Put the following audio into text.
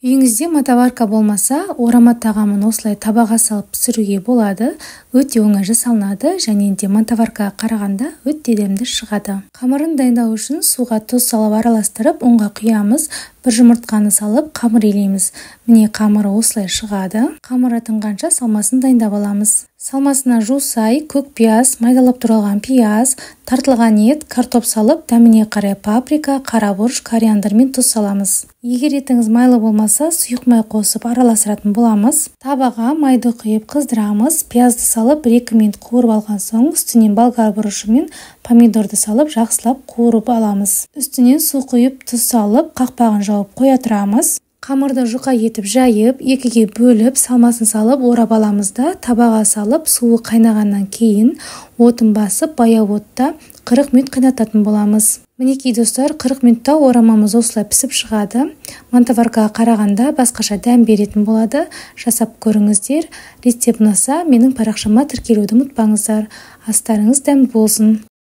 Үйіңізде мантоварка болмаса, орама тағамын осылай табаға салып пісіруге болады. Өте оңай жасалынады және де мантоваркаға қарағанда өте дәмді шығады. Қамырын дайындау үшін суға тұз салып араластырып, ұнға құямыз. Бір жұмыртқаны салып қамыр илейміз. Міне, қамыры осылай шығады. Қамыры тынғанша салмасын дайындап аламыз. Салмасына жусай, көк пияз, майдалап туралған пияз, тартылған ет, картоп салып, дәміне қарай паприка, қара бұрыш, кориандр мен тұз саламыз. Егер етіңіз майлы болмаса, сұйық май қосып араластыратын боламыз. Табаға майды құйып қыздырамыз. Пиязды салып 1-2 минут қуырып алған соң, үстінен болгар бұрышы мен помидорды салып жақсылап қуырып аламыз. Үстінен су құйып, тұз салып, қақпағын жауып қоя тұрамыз. Қамырды жұқа етіп жайып, екіге бөліп, салмасын салып орап аламыз да, табаға салып, суы қайнағаннан кейін отын басып, баяу отта 40 минут қайнататын боламыз. Мінекей, достар, 40 минутта орамамыз осылай пісіп шығады. Мантоваркаға қарағанда басқаша дәм беретін болады. Жасап көріңіздер. Рецепт ұнаса, менің парақшама тіркелуді ұмытпаңыздар. Астарыңыз дәмді болсын.